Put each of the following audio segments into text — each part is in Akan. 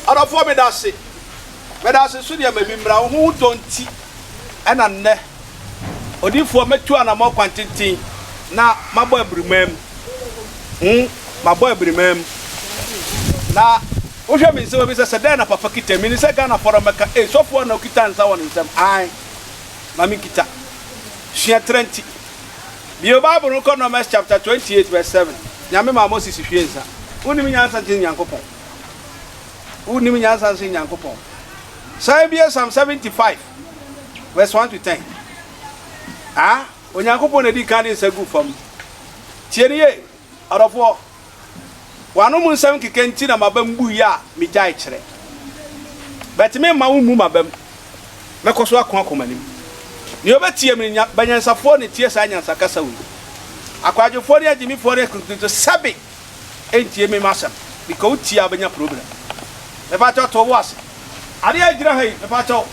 Adɔfoɔ meda ase. Meda ase so deɛ ma bi mmra wo ho dɔ nti ɛna nnɛ odiyifoɔ mɛtu anamɔ kwan tenten na mabɔ abirimaa mu. Hmm, mabɔ abirimaa mu. Na wohwɛ me nsam bisa sɛ dɛn na papa kita mi ne sɛ Ghanafoɔ no mɛka ei sɔfoɔ na okita nsa wɔ ne nsam. Ae, ma menkita. Sua tra nti. Bio Bible no kɔ Numbers chapter 28 verse 7. Nyame maa Moses hwie nsa. Wonim nyansa nkyɛn Nyankopɔn. Wonim nyansa nsen Nyankopɔn. San bue Psalm 75 verse 1 to 10. Ah, Onyankopɔn na edi kan de nsa gu fam. Tie no yie, ɔdɔfoɔ. W'anom nsɛm keka nti na m'abam bui a megyae kyerɛ. But memma wo mmu m'abam. Mɛkɔ so ako akɔ m'anim. Nea ɔbɛtie me no, banyansafoɔ na ɛtie saa nyansakasa wei. Akwadwofoɔ ne agyimifoɔ ne akuntunto sɛbe ntie me m'asɛm because wo tie a wobɛnya problem. Mepakyɛw to wo bo ase. Adeɛ a ɛgyina ha yi mepakyɛw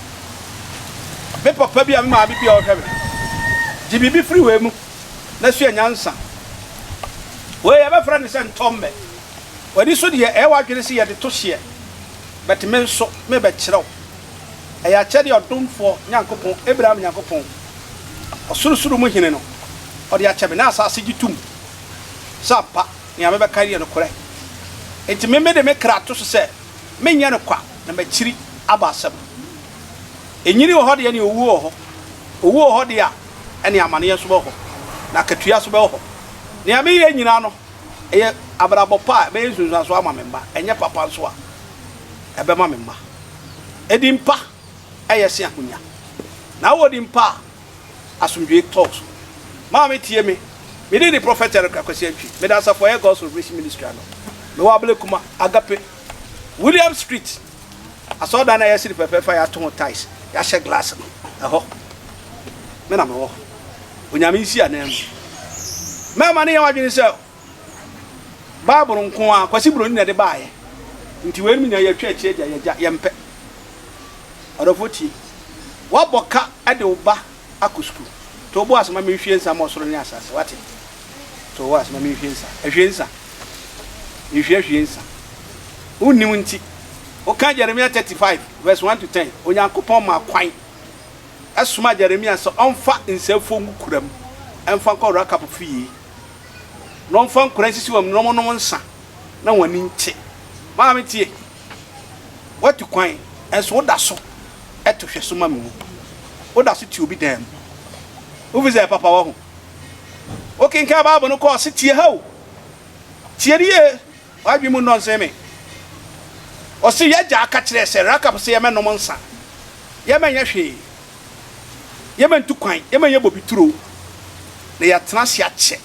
me papa bi a me maame bi a ɔhwɛ me gye biribi firi wei mu na sua nyansa. Wei yɛbɛfrɛ no sɛ ntɔmmɛ. W'ani so deɛ ɛyɛ w'adwene sɛ yɛde to hyeɛ but me nso mebɛkyerɛ wo. Ɛyɛ akyɛdeɛ ɔdomfoɔ Nyankopɔn, Abraham Nyankopɔn, ɔsorosoro mu hene no ɔde akyɛ me na asaase gye tom. Sɛ ampa, nea mebɛka yi yɛ nokorɛ. Enti me mede me kra to so sɛ menyɛ no kwa na m'akyiri aba asɛm. Enyini wɔ hɔ deɛ ɛne owuo wɔ hɔ. Owuo wɔ hɔ deɛ a, ɛne amaneɛ nso bɛwɔ hɔ, na akatua nso bɛwɔ hɔ. Nea meyɛ nyinaa no, ɛyɛ abrabɔ pa a ɛbɛyɛ nsunsuansoɔ ama me mma, ɛnyɛ papa nso a, ɛbɛma me mma. Edin pa yɛ sen ahonya, na wowɔ din pa a, Asomdwoe tɔɔ so. Maame tie me. Me din de Prophet Eric Akwasi Antwi. Meda asafo a ɛyɛ God's Revelation Ministry ano. Mewɔ Ablekuma, Agape, William Street, asɔredan no a yɛasi no fɛfɛɛfɛ a yɛato ho tiles, yɛahyɛ glass no, ɛhɔ. Me na mewɔ hɔ. Onyame nsi ananmu. Mɛma no nyɛ w'adwene sɛ Bible nko ara, Kwasi Broni na ɛde baeɛ. Nti weinom nyinaa yɛatwa akyi agya, yɛagya, yɛmpɛ. Ɔdɔfoɔ tie. Woabɔ ka de wo ba akɔ sukuu. To wo bo ase ma menhwie nsa ma ɔsoro ne asase, woate? To wo bo ase ma menhwie nsa. Ahwie nsa. Nhwie ahwie nsa. Wonnim nti. Woka Jeremia 35 verse 1 to 10, Onyankopɔn maa kwan somaa Jeremia sɛ ɔmfa nsafuo ngu kura mu mfa nkɔ Rakab fie na ɔmfa nkora nsisi wɔn na wɔnom nsa na wɔn ani nte. Maame tie. Woatu kwan, nso woda so to hwɛso ma me mu. Woda so te obi dan mu. Wufi sɛ ɛyɛ papa wɔ ho. Wokenkan Bible no kɔ ɔse tie ha o. Tie no yie. W'adwene mu nnɔ nsen me. Ɔse y'agya aka kyerɛɛ sɛ Rakab se yɛmɛnom nsa. Yɛmɛnyɛ hwee. Yɛmɛntu kwan. Yɛmɛnyɛ bobi turo. Na yɛatena ase akyɛ.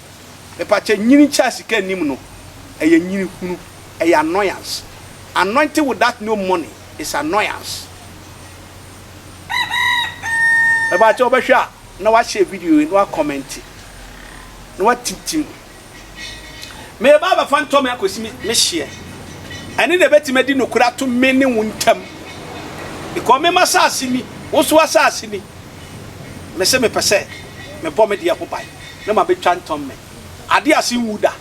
Mepakyɛ nyini kyɛ a sika nnim no ɛyɛ nyini hunu ɛyɛ annoyance anointing without no money is annoyance Mepakyɛ wobɛhwɛ a na wa share video yi na wa comment na wa tintim Meba abɛfa ntɔ me akɔsi me hyeɛ ɛne na ɛbɛtumi adi nokorɛ ato me ne wo ntam because me m'asaase ni wo nso w'asaase ni Mese mepɛ sɛ mebɔ me deɛ ho ban na mabɛtwa ntɔmmɛ. Adeɛ ase nwu da,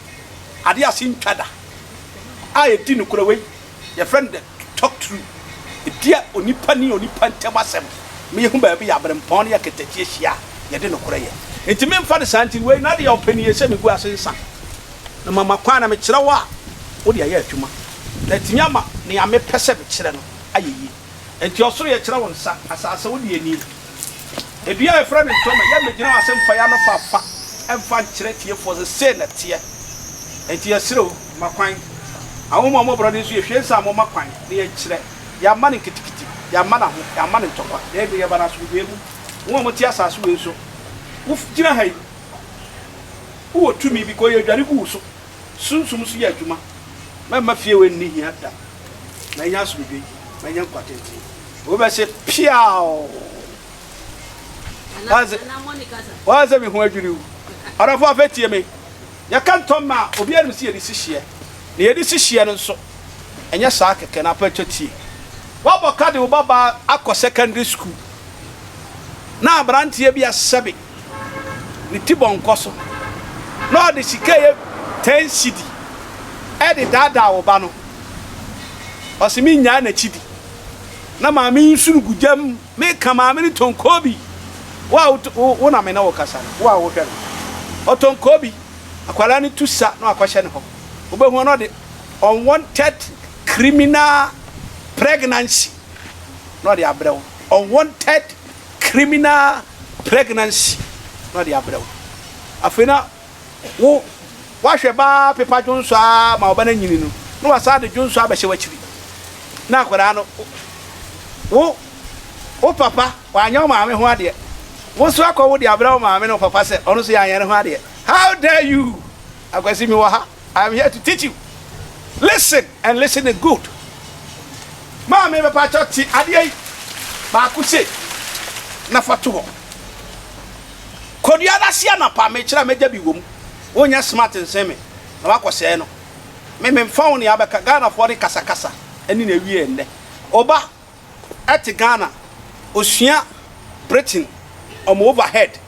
adeɛ ase ntwa da a ɛdi nokorɛ wei yɛfrɛ no the talk true. Ɛdi a onipa ne onipa ntam asɛm ma yɛhu baabi yɛ aberempɔn ne akatakyie hyia a yɛde nokorɛ yɛ. Nti memfa no saa nti wei na deɛ ɔpɛ nie sɛ megu ase nsa na mama kwan na mekyerɛ wo a wode ayɛ adwuma na atumi ama nea mepɛ sɛ mekyerɛ no ayɛ yie. Enti ɔsoro yɛkyerɛ wo nsa, asase wo deɛ nie. Edua a yɛfrɛ no ntɔmɛ, yɛmmɛgyina w'ase mfa yɛn ano fa fa mfa nkyerɛ atiefoɔ sɛ sei na ɛteɛ. Enti yɛsrɛ o, ma kwan. Ahonhommɔborɔ no nso yɛhwie nsa a momma kwan na yɛnkyerɛ. Yɛamma no nkitikiti, yɛamma no aho, yɛamma no ntɔkwa, na mmom yɛba no asomdwoeɛ mu. Mo a mote asase wei so, wogyina ha yi, wowɔ tumi bi, kɔ yɛdware gu wo so. Sunsum nso yɛ adwuma. Mɛmma fie wei nni hia da. Manya asomdwoe, manya nkwa tenten. Wobɛse piaw! Woayɛ sɛ me ho adwiri wo. Ɔdɔfo afei tie me. Yɛka ntɔmmɛ a, obiara nim sɛ yɛde si hyeɛ. Na yɛde si hyeɛ no nso, ɛnyɛ saa kɛkɛ. Na afei tie. Woabɔ ka de wo babaa akɔ secondary school, na aberanteɛ bi asɛbe ne ti bɔnkɔ so na ɔde sika a ɛyɛ ten cedi de daadaa wo ba no. Ɔse me nyaa n'akyi di. Na maame yi nsu no gu gya mu. Me ka maame no tɔn koobi. Wo a wo wo na me ne wo kasa no, wo a wo hwɛ no. Ɔtɔn koobi. Akwadaa no tu sa na wakɔhyɛ ne hɔ. Wobɛhu no ɔde unwanted criminal pregnancy na ɔde abrɛ wo. Unwanted criminal pregnancy na ɔde abrɛ wo. Afei na Wo, woahwɛ ba ara pepa dwonsɔ ara ma wo ba no anyini no, na wasan de dwonsɔ abɛhyɛ w'akyiri. Na akwadaa no, wo, wo papa, wanyɛ wo maame ho adeɛ. Wo nso akɔ wo de abrɛ wo maame ne wo papa sɛ ɔno nso yɛanyɛ ne ho adeɛ. How dare you! Akwasi, mewɔ ha. I am here to teach you. Listen and listen good. Maame, mepakyɛw te adeɛ yi baako sei na fa to hɔ. Kɔ dua no ase anɔpa, mekyerɛ a mɛgya bi wom. Wonyɛ smart nsen me na woakɔ sɛɛ no. Me memfa wo nea abɛka, Ghanafoɔ ne kasakasa ne na ɛwie ɛnnɛ. Oba ɛte Ghana, osua Britain ɔmo overhead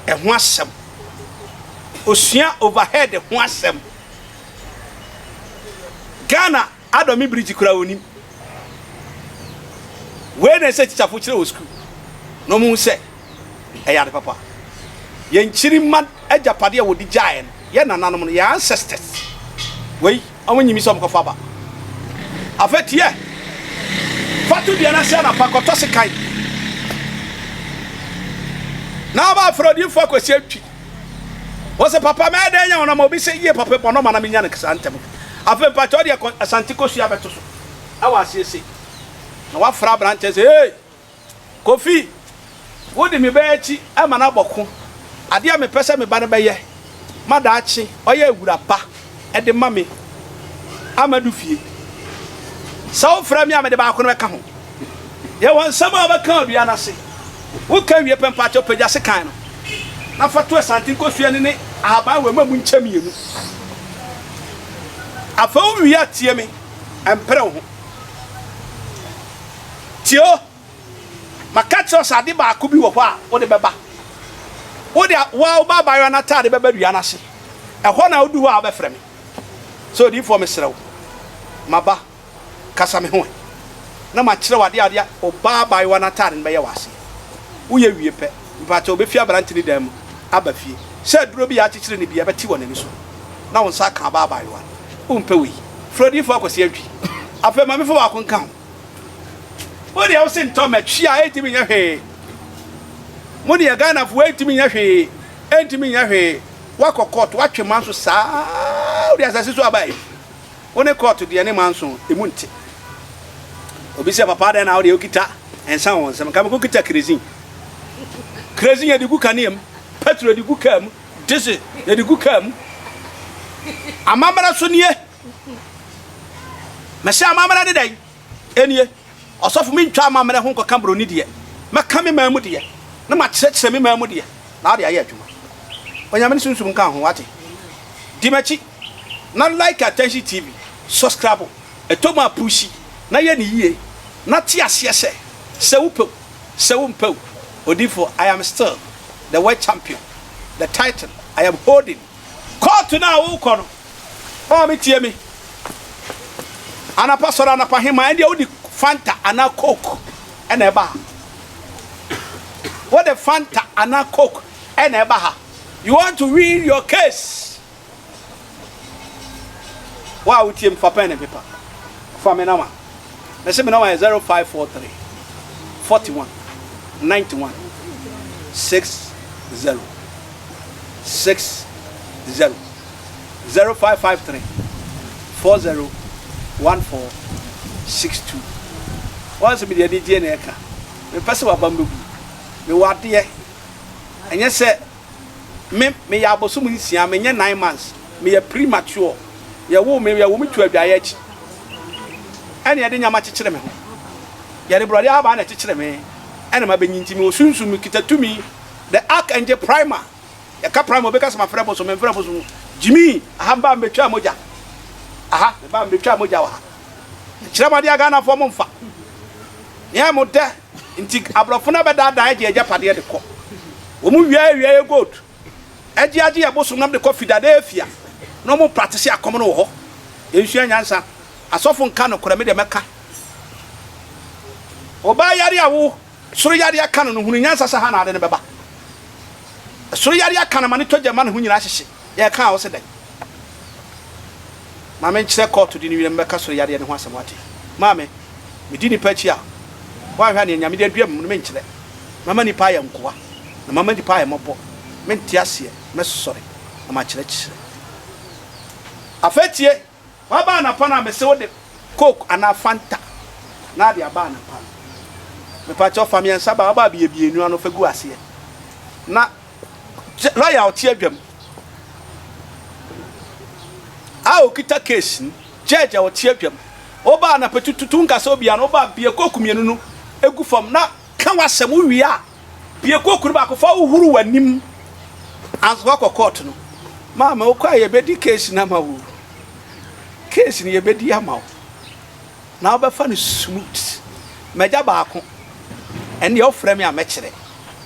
ɛho asɛm. Osua overhead ho asɛm. Ghana Adɔ me bridge koraa onim. Wei na ɛsɛ tikyafo kyerɛ wɔ sukuu na wɔn hu sɛ ɛyɛ ade papa. Yɛn nkyirimma agyapadeɛ a wɔde gyaeɛ no, yɛn nananom no, yɛn ancestors, wei wɔn nyimi sɛ wɔn kɔfa ba. Afei tiɛ, fa to dua no ase anapa kɔtɔ sekan. Na ɔba afrɛ odiyifoɔ Akwasi Antwi. Wɔsɛ papa mɛyɛ dɛn anya wɔn ama obi sɛ yie papa bɔ nɔma na menya no saa ntɛm. Afei mpakyɛ ɔde ɛkɔ Asante kosua bɛto so ɛwɔ aseɛ sei. Na wafrɛ aberanteɛ sɛ hey Kofi wode me bɛ akyi ɛma no abɔ ko. Adeɛ a mepɛ sɛ me ba no bɛyɛ ma daakye ɔyɛ awura pa ɛde ma me Amadu fie. Sɛ wofrɛ me a mede baako no bɛka ho. Yɛwɔ nsɛm a wobɛka wɔ dua no ase. Woka wie pɛ mpakyɛw pagya sekan no na fa to asante nkosua no ne ahaban wɔ ɛma mu nkyɛ mmienu. Afei wowie a tie me, mpere wo ho. Tie o, maka kyerɛ wo sɛ ade baako bi wɔ hɔ a wode bɛba. Wode wo a wo ba abaayewa no atade bɛba dua no ase. Ɛhɔ na wodu hɔ a wobɛfrɛ me sɛ odiyifoɔ mesrɛ wo, maba. Kasa me ho ɛ, na makyerɛ wo adeɛ a wode ɔbaa abaayewa no ataade no bɛyɛ wɔ aseɛ. Woyɛ wie pɛ, mepakyɛw, ɔbɛfi aberante no dan mu aba fie. Sɛ aduro bi a akyekyere no bi a ɛbɛte wɔ n'ani so, na wo nsa aka ɔbaa abaayewa no. Wompɛ wei? Frɛ odiyifoɔ Akwasi Antwi. Afei ma memfa baako nka ho. Wo deɛ wo se ntɔ mɛtwe a ɛntumi nyɛ hwee. Mo deɛ Ghanafoɔ ɛntumi nyɛ hwee, ɛntumi nyɛ hwee. Woakɔ court, woatwe manso saa, wode asase so aba yi. Wo ne kɔɔto deɛ ne manso emu nte. Obi sɛ papa adɛn na wo deɛ wokita nsa wɔ nsam nka mekɔ kita kerosene. Kerosene yɛde gu kanea mu, petrol yɛde gu kaa mu, diesel yɛde gu kaa mu. Amammerɛ so nie. Mɛhyɛ amammerɛ ne dɛn? Enie. Ɔsɔfo mentwa amammerɛ ho nkɔka broni deɛ. Mɛka me man mu deɛ na makyerɛkyerɛ me man mu deɛ na wode ayɛ adwuma. Onyame ne sunsum nka ho wate. Di m'akyi. Na like Attention TV, subscribe, ɛtɔ mu a pushi na yɛ no yie na te aseɛ sɛ, sɛ wopɛ o, sɛ wompɛ o, Odiyifoɔ, I am still the world champion, the title I am holding. Kɔɔto no a wokɔ no, maame tie me, anapa sɔre anapa hema, ɛndeɛ wode Fanta anaa Coke ɛna ɛba ha. Wode Fanta anaa Coke ɛna ɛba ha. You want to win your case. Wo a wotie me, fa pɛn ne pepa. Fa me nɔma. Mese me nɔma yɛ 0543 41 91 60 60 0553 40 14 62. Wɔn sɛ mede anigyeɛ na ɛka. Mepɛ sɛ w'abam bɛbu. Mewɔ adeɛ. Ɛnyɛ sɛ Me, meyɛ abosom nsia, menyɛ 9 months, meyɛ premature. Yɛwoo me, yɛwoo me tu adwaeɛ akyi. Ɛna yɛde nyama kyekyere me ho. Yɛde borɔdeɛ ahaban na ɛkyekyere me. Ɛna mabɛnyin nti mewɔ sunsum, mekita tumi. The Archangel Primer. Yɛka primer, obi ka sɛ mafrɛ bosom, memfrɛ bosom. Gyimii, aha mebaa mebɛtwaa mogya. Aha, mebaa mebɛtwaa mogya wɔ ha. Kyerɛ mo adeɛ a Ghanafoɔ momfa. Nea mo dɛ nti aborɔfo no abɛdaadaa agye agyapadeɛ de kɔ. Wɔn wia awia yɛ gold. Agye agye yɛ bosom nam de kɔ Philadelphia na wɔn practice akɔm no wɔ hɔ. Yɛnsua nyansa. Asɔfo nka nokorɛ, me deɛ mɛka. Ɔbaa yare a wo soro yare aka no no, hunu nyansa sɛ ha na ade no bɛba. Soro yare aka no ma ne tɔ gya ma ne ho nyinaa hyehye. Yɛka a wo se dɛn? Ma menkyerɛ kɔɔto de no wie na mebɛka soro yareɛ no ho asɛm wate. Maame, medi nnipa akyi a, woanhwɛ a nea Nyame de adua me mu no menkyerɛ. Mɛma nnipa ayɛ nkoa, na mama nnipa ayɛ mmɔbɔ. Mente aseɛ, mɛsɔre na makyerɛkyerɛ. Afei tie, woaba anapa no a mese wode coke anaa fanta na ade aba anapa no. Mepakyɛw fa miɛnsa ba, woba a biebie ano fa gu aseɛ na Lɔya a ɔte adwam a okita case no, judge a ɔte adwam, woba anapa tututu nka sɛ obia no, woba bie koku mienu no egu fam na ka w'asɛm, wowie a bie koku no baako fa wohuru w'anim ansa wakɔ court no. Maame wokɔ a yɛbɛdi case no ama wo, case no yɛbɛdi ama wo na wobɛfa no smooth. M'agya baako, ɛndeɛ wofrɛ me a mɛkyerɛ.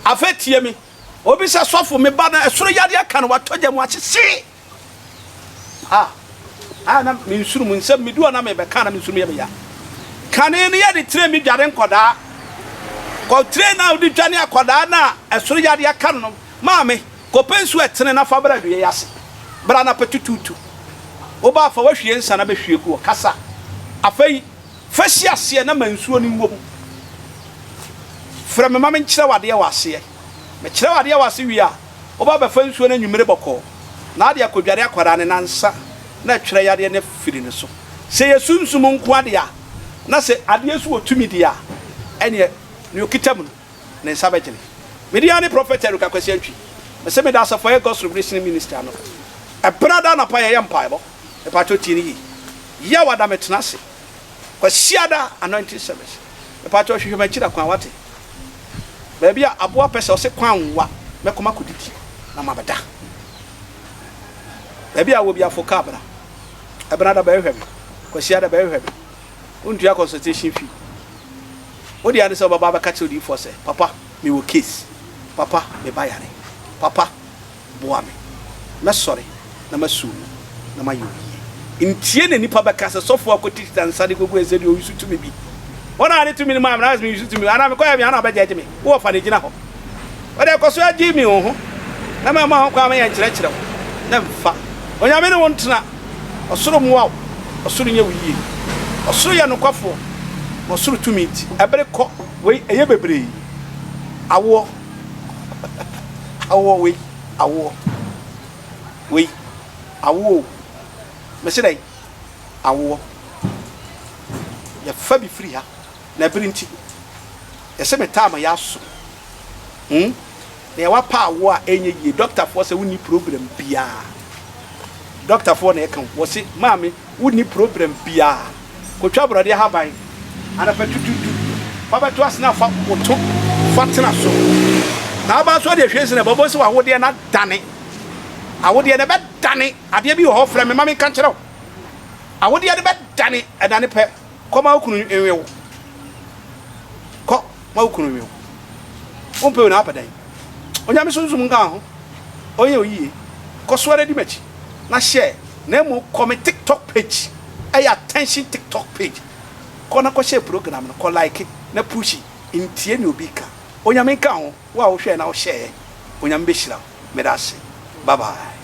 Afei tie me. Obi sɛ, Sɔfo, me ba no, ɛsoro yadeɛ aka no, watɔ gya mu ahyehye. Ah, ah, na me nsuru mu nsɛm, medu hɔ na mebɛka na me nsuru mu yɛ me ya. Kane no yɛde tire me dware nkɔdaa. Kɔ tire na wode dwane akɔdaa na ɛsoro yadeɛ aka no no, maame, kɔpɛ nsuo ɛtene na fa bra dua yi ase. Bra na pɛ tutuutu. Woba fa wahwie nsa na bɛhwie gu hɔ. Kasa. Afei, fa si aseɛ na ma nsuo no nwɔ mu. Frɛ me ma menkyerɛ wo adeɛ wɔ aseɛ. Mekyerɛ wo adeɛ wɔ ase wie a, woba abɛfa nsuo no anwummere bɔkɔɔ, na wode akɔdware akwadaa no nnansa na ɛtwerɛ yadeɛ no afiri ne so. Sɛ ɛyɛ sunsum nko ara deɛ a, na sɛ adeɛ nso wɔ tumi deɛ a, ɛnneɛ nea ɔkita mu no, ne nsa bɛgyene. Me din ara ne Prɔfɛt Eric Akwasi Antwi. Mese meda Asafo Ayɛ God's Revelation Ministry ano. Ɛbenada anɔpa yɛyɛ mpaebɔ. Mepakyɛw tie no yie. Yaw ada metena ase. Kwasiada anointing service. Mepakyɛw hwehwɛ m'akyira kwan wate. Baabi a aboa pɛ sɛ ɔse kwan nwa mɛkɔ makɔdidi na mabɛda. Baabi a wɔ bi afo kaa bra. Ɛbenada bɛhwehwɛ me. Kwasiada bɛhwehwɛ me. Wontua consultation fee. Wo deɛ ne sɛ wobɛba abɛka kyerɛ odiyifoɔ sɛ papa mewɔ case. Papa me ba yare. Papa boa me. Mɛsɔre na masu wo na mayɛ wo yie. Ntie na nnipa bɛka sɛ sɔfoɔ akɔtitita nsa de kɔgu ɛsɛ deɛ ɔyusu tumi bi. Wɔn a ne tumi no maa me na ayɛ sɛ meyusu tumi anaa mekɔyɛ me ana ɔbɛgyɛgye me. Wo wɔfa na ɛgyina hɔ. Wode kɔ so agye me wo ho na mɛma ho kwan ma yɛnkyerɛkyerɛ wo na mfa. Onyame ne wo ntena. Ɔsoro mmoa wo. Ɔsoro nyɛ wo yie. Ɔsoro yɛ nokwafoɔ na ɔsoro tumi nti ɛbere kɔ. Wei ɛyɛ bebree. Awoɔ. Awoɔ wei awoɔ wei awoɔ o mese dɛn awoɔ yɛfa bi firi ha na ɛbere nti yɛsɛ me taa ma yɛaso hmm na yɛwapa awoɔ a ɛnyɛ yie dɔktafoɔ sɛ wonni problem biara dɔktafoɔ na ɛka wɔ se maame Wonni problem biaa. Kotwa brɔdeɛ haban anapa tututu fa bɛto ase na fa wo to fa tena so. Na woba nso deɛ hwɛ nsi na ɛbɛbɔ sɛ w'awodeɛ no adane. Awodeɛ no ɛbɛdane. Adeɛ bi wɔ hɔ frɛ me ma menka nkyerɛ wo. Awodeɛ no bɛdane, ɛdane pɛ. Kɔ ma wo kunu nwe wo. Kɔ ma wo kunu nwe wo. Wompɛ o na wopɛ dɛn? Onyame sunsum nka wo ho. Ɔnyɛ wo yie. Kɔ so ara di m'akyi na hyɛ na mmom kɔ me tiktok page ɛyɛ attention tiktok page kɔ na kɔ share program no kɔ like na pushi ntie nea obi ka Onyame nka ho wo a wo hwɛɛ na wo share Onyame bɛhyira wo meda ase bye bye.